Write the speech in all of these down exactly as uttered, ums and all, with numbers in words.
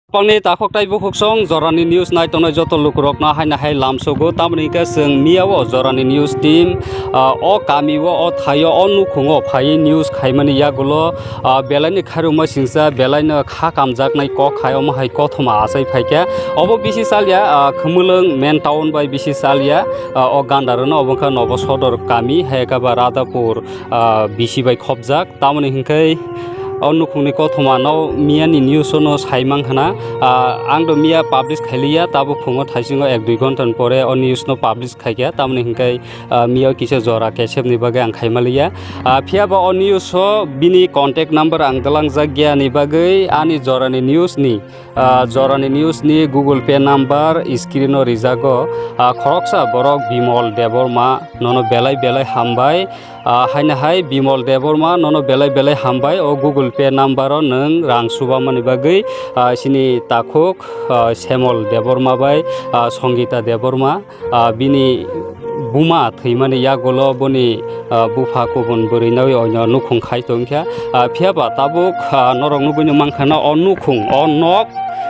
Pangni takhuk tei bukhuk song jorani news nai tongnai joto lukurokno haino hai lamsogo. Tamoni hwnkhe chwng miyao jorani news team, ah, o kamio, o thaio, o nukhungo phaiwi news khaimani yagulo, ah, belaini khairokma singcha, belaino kha kamjaknai kok hai omo hai kothoma achai phaikha. Obo bisi salya, ah, Khumulwng main town bai bisi salya, ah, o gandarano obo wngkha Nobo Sodor kami, hai khe ba Radhapur, ah, bisi bai khopjak. Tamoni hwnkhe o nukhungni kothoma no miyani news o no sai mankha na. Ah, ang do miya publish khailiya, tabuk phungo thaisingo ek dui ghonta ni pore o news no publish khaikha. Tamoni hwnkhe, ah, miya kisa jora kesep ni bagwi ang khaimaliya. Ah, phiya ba o news o bini contact number ang dalangjak ya ni bagwi ani jorani news ni, ah, jorani news ni Google Pay number screen o rijago. Ah, khoroksa borok Bimol Debbarma, nono belai belai hambai. Ah, haino hai Bimol Debbarma, nono belai belai hambai. O Google Pay number o nwng rang subamani bagwi, ah, chini takhuk, ah, Semol Debbarma bai, ah, Songita Debbarma, ah, bini buma thwimani yagulo boni, ah, bupha kubun bwrwi nai oino nukhung khai tongkha. Ah, phiya ba tabuk, ah, norok nugwino mankha na o nukhung, o nok,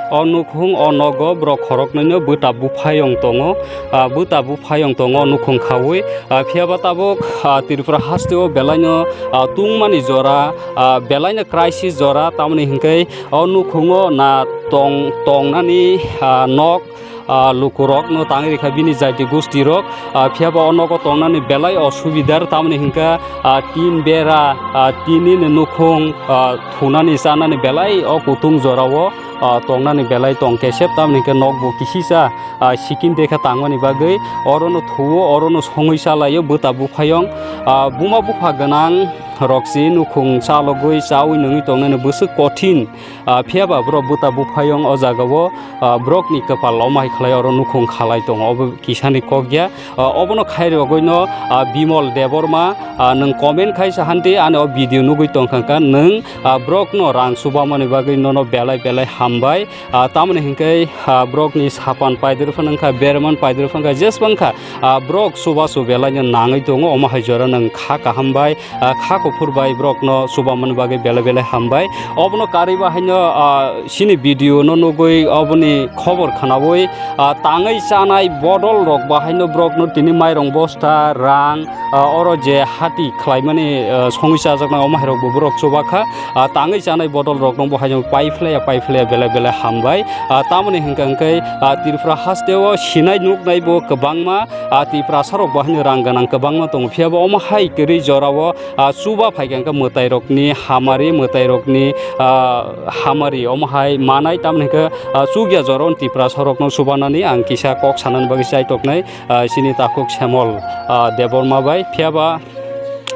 o nukhung, o nogo borok khoroknwino bwta buphayong tongo. Ah, bwta buphayong tongo nukhung khaui. Ah, phiya ba tabuk, ah, Tripura hasteo belaino, ah, tungmani jora, ah, belaino crisis jora, tamoni hwnkhe o nukhungo na tong-, tongnani, ah, nok, ah, lukurokno tangwi rikha bini jaiti gustirok. Ah, phiya ba o nogo tongnani belai osubidar, tamoni hwnkhe, ah, tin bera, ah, tinini nukhung, ah, thunani chanani belai o kutung jorao, ah, tongnani belai tong kesep, tamoni hwnkhe nokbo kisisa, ah, sikin dekha tangmani bagwi orono thuo, orono songwi chalaio bwta buphayong. Ah, buma bupha gwnang rok se nukhung chalogwi chaui nungwi tongnani bwswk kothin. Ah, phiya ba borok bwta buphayong o jagao, ah, borokni kwpal omo hai khlai oro nukhung khalai tongo, obo kisani kok ya. Ah, obono khairogwino, ah, Bimol Debbarma, ah, nwng comment khai sa hante ani o video nugwi tongkha kha nwng, ah, borokno rang subamani bagwi nono belai belai hambai. Ah, tamoni hwnkhe, ah, borokni sapan paidwr phano wngkha, berman paidwr phano wngkha, jeswk wngkha, ah, borok chubachu belaino nangwi tongo, omo hai jora nwng kha kaham bai, ah, kha kuphur bai borokno chubamani bagwi belai belai hambai. Obono karwi ba haino, ah, chini video no nugwi oboni khobor khwnaui, ah, tangwi chanai bodol rok ba haino borokno tini mairong bosta, rang, ah, oro je hati khlaimani, ah, songwi chajaknai omo hai rokbo borok chubakha. Ah, tangwi chanai bodol rokno bo haino pai phlaiya, pai phlaiya belai belai hambai. Ah, tamoni hwnkha hwnkhe, ah, Tripura hasteo sinai nuknai bo kwbangma, ah, Tiprasa rok bo haino rang gwnang kwbangma tongo, phiya bo omo hai kwrwi jorao, ah, chuba phaikha hwnkhe mwtai rokni hamari, mwtai rokni, ah, hamari omo hai manai, tamoni hwnkhe, ah, chukya jorao Tiprasa rokno chubanani ang kisa kok sanani bagwi chaitoknai, ah, chini takhuk Semol, ah, Debbarma bai, phiya ba,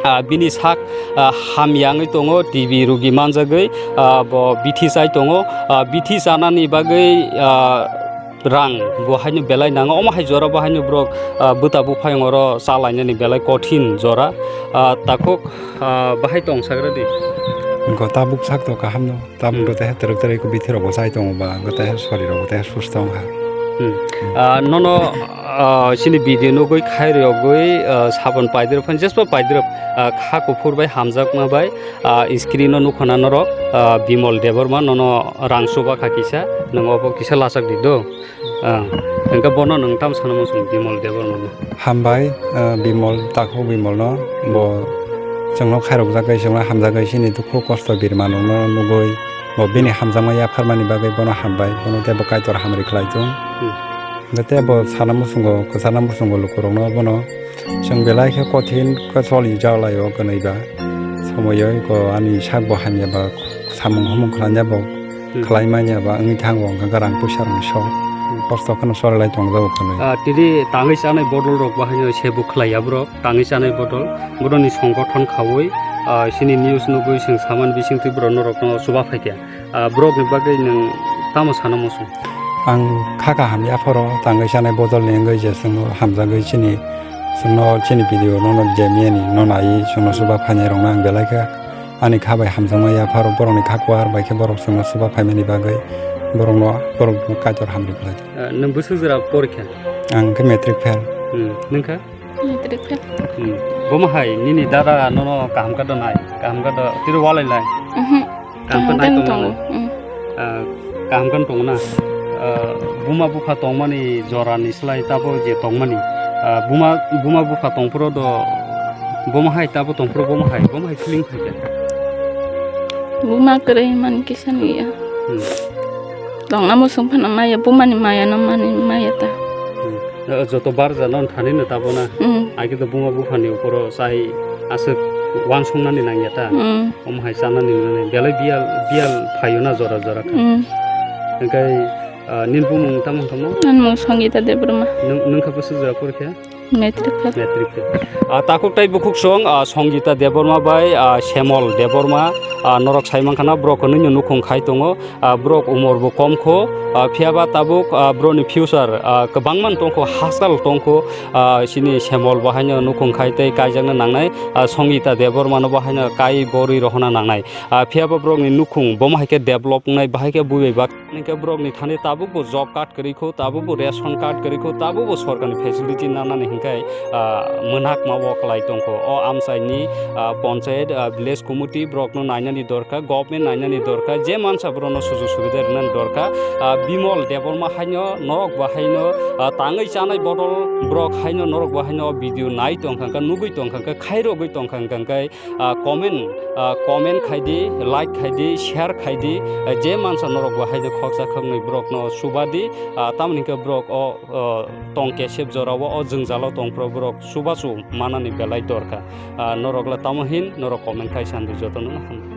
ah, bini sak, ah, hamya wngwi tongo, T B rugi manjagwi, ah, bo bithi chai tongo, ah, bithi chanani bagwi, ah, rang bo haino belai nango, omo hai jora bo haino borok, ah, bwta buphayung oro chalainani belai kothin jora, ah, takhuk, ah, bahai tong sagra di. Go tabuk sak to kaham no. Tabuk Hmm. Gote he twrwk twrwk bithi rok bo chai tongo ba, gote he sori rok gote he susto wngkha. Hmm. Ah, nono, ah, chini video nugwi khairogwi, ah, sabon paidwrwk phan jespa paidwrwk, ah, kha kuphur bai hamjakma bai, ah, screen o nukha na norok, ah, Bimol Debbarma nono rang chuba kha kisa, nwng obo kisa lachak di do. Ah, hwnkhe bono nwng tamo sana muchung Bimol Debbarma no? Hambai, ah, Bimol, takhuk Bimol no, bo chwngno khairokjagwi, chwngno hamjagwi, chini dukhu kosto birma nokno nugwi, bo bini hamjakma yapharmani bagwi bono hambai, bono tei bo Kaitor hamri khlai thung. Hmm. Hwnkhe tei bo sana muchungo, kwchana muchungo lukurokno bono chwng belai khe kothin khe choli jalaio kwnwi ba, somoio ko ani sak bo hamya ba, samung humung khlaina bo Hmm. khlai manya ba wngwi thango, hwnkhe rang puisa rang sok. Hmm. Kosto kheno choli lai tongjago kwnwi. Ah, tini tangwi chanai bodol rok bo haino se bo khlai ya borok, tangwi chanai bodol. Borokni songgothon khaui, ah, chini news nugwi chwng saman bisingtwi borok norokno chuba phaikha. Ah, borokni bagwi nwng tamo sana muchung? Ang kha kaham yapharo tangwi chanai bodolni wngwi je chwngno hamjagwi chini, chwngno chini video no, no je miyani no naiwi chwngno chuba phainairokno ang belai khe ani kha bai hamjakma yapharo, borokni kha kuar bai khe borok chwngno chuba phaimani bagwi borokno, borokno Kaitor hamri khlai. Ah, nwng bwswk jora porikha? Ang khe matric fail. Hmm, nwng kha? Matric fail. Hmm. Bomo hai nini dada nono kaham kha do nai, kaham kha do tiro walai lai. Mhm. Kaham kha nai tong tongo. Hmm. Ah, Kaham khe tong na, ah, buma bupha tongmani jorani slai tabo je tongmani, ah, buma, buma bupha tongphuru do bomo hai tabo tongphuru bomo hai, bomo hai feeling phai khe. Buma kwrwi man kisa ni ya. Hmm. Tongna muchung phano maya, bumani maya no mani maya ta. Hmm. Eh, joto barja no thani no tabo na. Hmm. Age to buma buphani uporo chai aswk wansuknani nangya ta. Hmm. Omo hai chanani nangya. Belai biyal, biyal phaio na jora jora kha. Hmm. Hingkai, ah, nini bumung tamo wngkha mo? Ani mung Songita Debbarma. Nwng, nwng kha bwswk jora porikha? Matric fail. Matric fail. Ah, takhuk tai bukhuk song, ah, Songita Debbarma bai, ah, Semol Debbarma, ah, norok sai mankha na borok kwnwi no nukhung khai tongo. Ah, borok umor bo kom kho, ah, phiya ba tabuk, ah, borok ni future, ah, kwbangma tong kho, hachal tong kho, ah, chini Semol bo haino nukhung khai tei kaijakna nangnai, ah, Songita Debbarma no bo haino kai borwi rohorna nangnai. Ah, phiya ba borok ni nukhung bomo hai khe develop wngnai, bahai khe buibai bak. Hingke borok ni thani tabuk bo job card kwrwi kho, tabuk bo ration card kwrwi kho, tabuk bo sorkar ni facility nanani hingke, ah, mwnakma o kwlai tong kho. O amchai ni, ah, ponchayat, ah, village committee borok no nainani dorkar, government nainani dorkar, je mansa borok no sujog subida rwnani dorkar. Ah, Bimol Debbarma haino norok bo haino, ah, tangwi chanai bodol borok haino norok bo haino o video nai tong kha, nugwi tong kha, khairogwi tong kha, ah, comment, ah, comment khai di, like khai di, share khai di, ah, je mansa norok bo haino khoksa khoknwi borok no chuba di, ah, tamoni hingke borok o, o tong kesep jora o, o jwngjal o tong phuru borok chubachu manani belai dorkar. Ah, norok le tamo hin, norok comment khai sandi joto no hambai.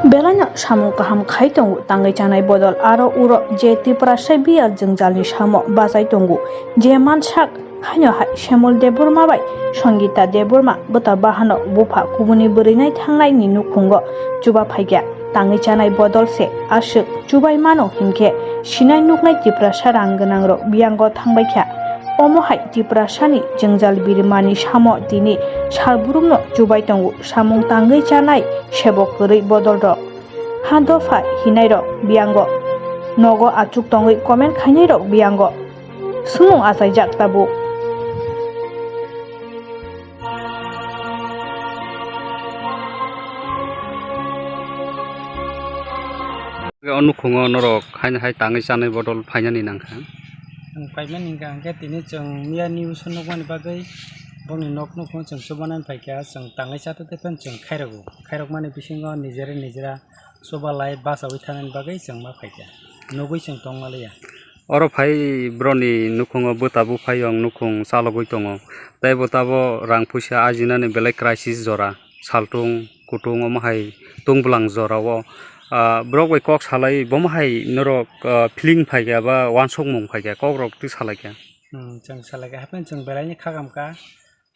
Belaino samung kaham khai tongo tangwi chanai bodol aro uro je Tiprasa biyal jwngjalni samo bachai tongo, je mansak haino hai Semol Debbarma bai Songita Debbarma bwta bahano bupha kubuni bwrwi nai thangnaini nukhungo chuba phaikha. Tangwi chanai bodol se aswk chubai mano hinkhe sinai nuknai Tiprasa rang gwnangrok biyango thangbaikha. Omo hai Tiprasani jwngjal birimani samo tini salbrumno chubai tongo samung tangwi chanai sebok kwrwi bodolrok. Ha dopha hinairok biyango nogo achuk tongwi comment khainairok biyango sumung achaijak tabuk. O nukhungo norok haino hai tangwi chanai bodol phainani nangkha. Ang paimani hingka hingke tini chwng miya news o nukmani bagwi bongni nok nukhungo chwng chubanani phaikha, chwng tangwi chatete phano chwng khairokgo. Khairokmani bisingo nijera nijera chubalai bachaui thanani bagwi chwng ma phaikha, nugwi chwng tongma liya. Oro phai boroni nukhungo bwta buphayong nukhung chalogwi tongo. Tei bo tabo rang puisa ajinani belai crisis jora, saltung kutung omo hai tungbulang jorao, ah, borok bai kok salai bomo hai norok, ah, feeling phaikha ba wansukmung phaikha kokrok twi salaikha. Hmm, chwng salaikha, hapheno chwng belaini khakamkha.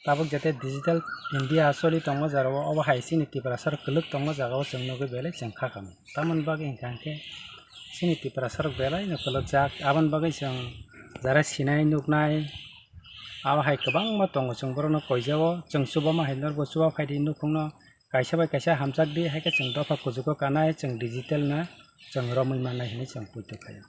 Tabuk jate digital India choli tongma jagao, obo hai chini Tiprasa rok kwlwk tongma jagao chwng nugwi belai chwng kha kamo. Tamoni bagwi hwnkha hwnkhe chini Tiprasa rok belai no kwlwkjak, aboni bagwi chwng jara sinai nuknai abo hai kwbangma tongo, chwng borokno koijao, chwng chubamu hai norbo chuba phaidi nukhungno. Kaisa bai kaisa hamjak di, hai khe chwng dopha kuchugo kanai, chwng digital na chwng romwi mannai hinwi chwng poito khaio.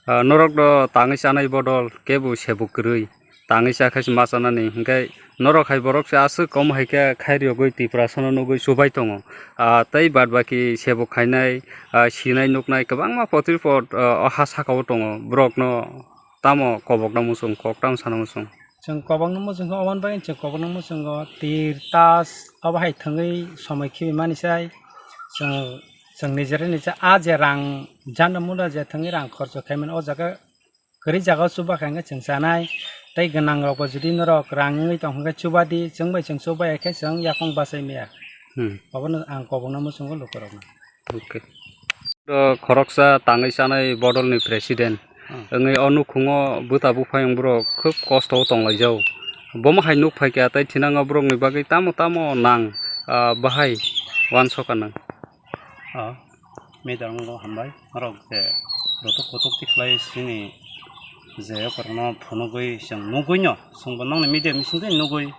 Ah, norok do tangwi chanai bodol kebo sebo kwrwi, tangwi cha khe se ma chanani, hinkhe norok hai borok se aswk kom hai khe khairiyogwi Tiprasano nugwi chubai tongo. Ah, tei bad baki sebo khainai, ah, sinai nuknai kwbangma potripot, ah, o ha sakao tongo, borokno tamo kobokna muchung, kok tamo sana muchung? Chwng kobokna muchung khe, oboni bagwi chwng kobokna muchungo tir, tas, obo hai thwngwi somoi khibi mani sai. Chwng, chwng nijera nija a je rang janda munda je thwngwi rang khorcho khaimani, o jaga kwrwi jaga o chuba kha hwnkhe chwng chanai. Tei gwnang rokbo jodi norok rang wngwi tong kha hwnkhe chuba di, chwng bai chwng chuba ya khe chwng yakung bachai maya. Hmm. Obono ang kobokna muchungo lukurokno. Okay. O khoroksa tangwi chanai bodolni president. Hmm. Wngwi o nukhungo bwta buphayung borok khub kosto o tonglaijao. Bomo hai nuk phaikha tei thinango borokni bagwi tamo tamo nang, ah, bahai uansukha nang. Ah, media rokno hambai. Norok je rotok kotok tikhlai sini je okorno phunugwi chwng nugwino, chwngbo nokni media bisingtwi nugwi.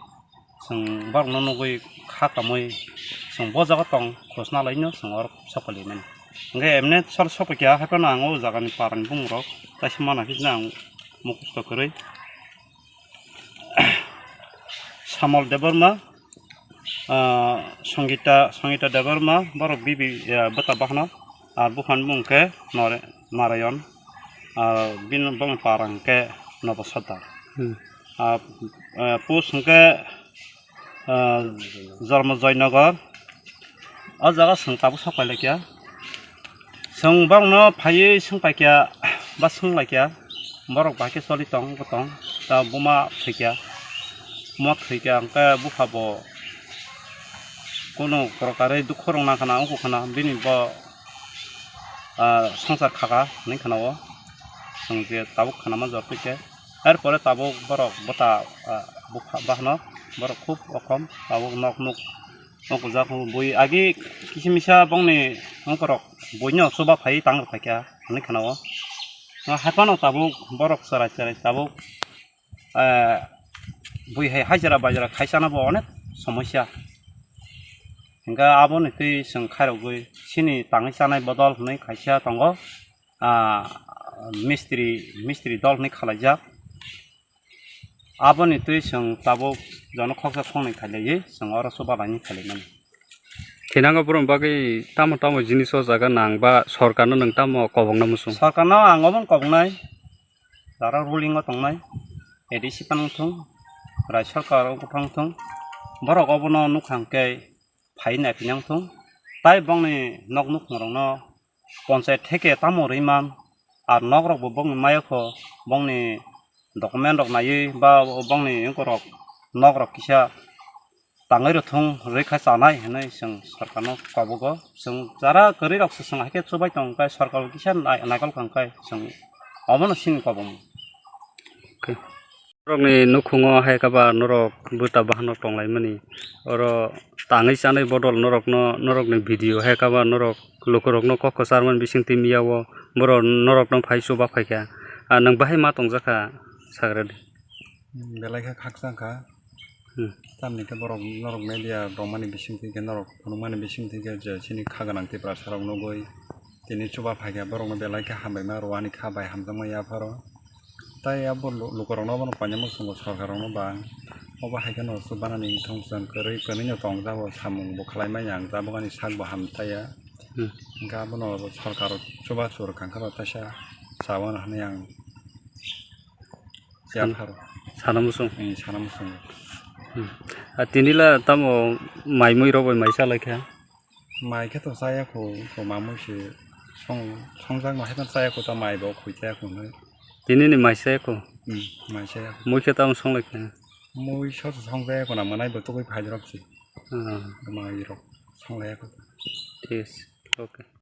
Chwng borokno nugwi kha kamwi chwng bo jaga tong khosna laino chwng oro sokoli mani. Hwnkhe emne sor sokoi kha haiphano ang o jagani parani bumungrok kaisa mana khe ang mukhusto kwrwi. Samol Debbarma, ah, Songita, Songita Debbarma, borok bibi, ah, bwta bahno, ar buphani mung khe Nare-, Narayon, ah, bini bongni para hwnkhe Nobo Sardar. Hmm. Ah, ah, post hwnkhe, ah, Jormo Joynagar. O jaga chwng tabuk sok pailai kha. Chwng bongno phaiwi swng paikha, ba swng laikha, borok bai khe choli tong, bo tong, ta buma thwikha, buma thwikha, hwnkhe bupha bo kunu prokarwi dukhu rwngna khana, wngkha khana, bini bo, ah, swngchar khaka hinwi khana o, chwng je tabuk khana manjak twi khe. Erpore tabuk borok bwta, ah, bupha bahno, borok khub okhom, tabuk nok nuk. Nokjak bui agi kisa misa bongni nongkhorok buino chuba phai tang rwkha kha hinwi khana o. Haphano tabuk borok chwrai chwrai tabuk, eh, bui hai hajra bajra khai chana bo onek somosya. Hingkhe aboni twi chwng khairogwi chini tangwi chanai bodol hinwi kaisa tongo, ah, mistri, mistri dol hinwi khalaijak. Aboni twi chwng tabuk jono khoksa khoknwi khailaiwi chwng oro chuba laini khailaimani. Thinango borokni bagwi tamo tamo jinis o jaga nang ba sorkarno nwng tamo kobokna muchung? Sorkarno ang obono koboknai, jara ruling o tongnai, A D C phano wngthung, rai sorkar o phano wngthung, borok obono nukha hwnkhe phai naiphinang thung, tai bongni nok nukhungrokno ponchayat theke tamo rwimang, ar nokrokbo bongni mayokho, bongni document rok naiwi ba bongni wngkorok nokrok kisa tangwi rwthung rwkha chanai hinwi chwng sorkarno kobogo. Chwng jara kwrwi rok se chwng haikhe chubai tong khe sorkar kisa nai-, naikol kha hwnkhe chwng obono chini kobokma. Norokni nukhungo hai khe ba norok bwta bahanok tonglaimani. Oro tangwi chanai bodol norokno, norokni video hai khe ba norok lukurokno kok kwcharmani bisingtwi miyao borok norokno phai chuba phaikha. Ah, nwng bahai ma tongjakha sagradi? Hmm, belai khe khakchang kha. Hmm. Tamni khe borok norok media rwmani bisingtwi khe norok phunukmani bisingtwi khe je chini kha gwnang Tiprasarok nugwi tini chuba phaikha borokno belai khe hambaima rwani kha bai hamjakma yapharo. Tai abo lu-, lukurokno abono painani muchungo sorkarrokno ba ang. Obo hai kheno chubanani wngthong chwng kwrwi kwnwino tongjago samung bo khlaimani ang tabuk ani sakbo hamtaiya. Hmm. Hwnkhe abono sorkar chubachu rwkha hwnkhe bo teisa chawano hinwi ang yapharo. Sana muchung. Hmm, sana muchungo. Hmm. A tinila tamo mai mui rok bai mai chalaikha? Mai khe to chaya kho, to mamui se song, songjak no hai chaya kho, ta mai bo khoi chaya kho nai. Tini ni mai chaya kho? Hmm, mai chaya kho. Mui khe tamo songlai kha? Mui so songjak kho na, manai bo tugui phai rok se. Ah. Mai rok songlai kho. Thik ase. Okay.